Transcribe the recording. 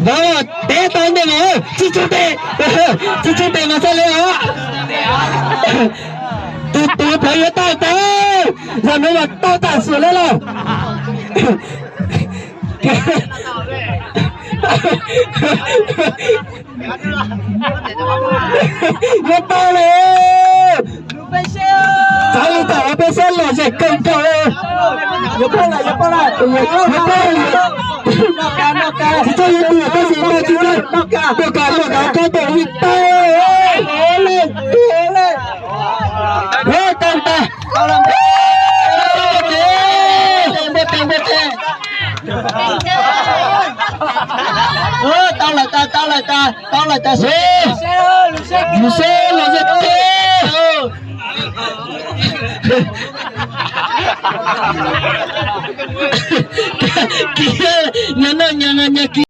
Vauv teb tau ntej mas, tsis tshua tes, tsis tshua tes mas xaj li os. Tus tus plawv yuav tau tas, zaum no mas tau tam sim li lauj. Yuav tau lawm. Txav li tau peb sab lom zem kawg nkaus li. Yuav poob lawm, yuav poob lawm. Tsis txhob yuav tus tab sis noj tsis txawj. Noj kas, noj kas, koj tus li tau. Ua tau tas. Tau lawm tas, tau lawm tas, tau lawm tas. Lus seb los zej teb. Kiag, nyias noj nyias, nyias kiag.